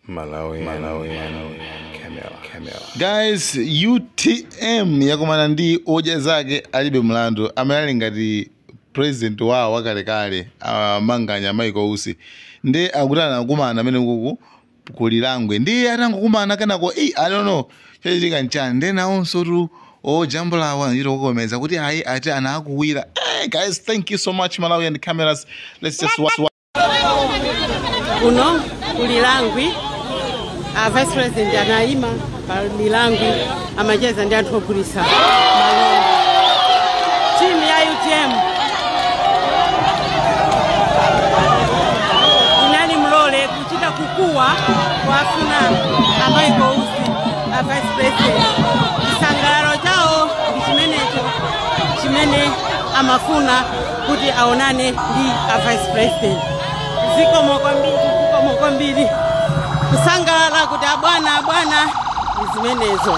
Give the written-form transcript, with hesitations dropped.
Malawi, Malawi, Camera, Camera. Guys, UTM yakumana ndi odya zake alibe mlandu amene ali ngati president wawo wakalekale, amanganya Michael Usi, ndi akuti anakumana amene kuku kulilangwe, ndi atangokumana kenako I don't know chachitika nchani, ndi nawonso tu ojambulawo anachita kukomeza kuti ayi ati anakuwira. Hey guys, thank you so much Malawi and cameras. Let's just watch. Kuno kulilangwi a vice president anaima pa Lilangwi amacheza ndi anthu ogulitsa malonda. Timu ya UTM inali mlole kuchita kukuwa kwafuna a Michael Usi a vice president. Chisangalalo chawo ndi chimenecho chimene amafuna kuti aonane ndi a vice president. Zikomo kwambiri, zikomo kwambiri. Kusangalala kuti abwana abwana ndi zimenezo.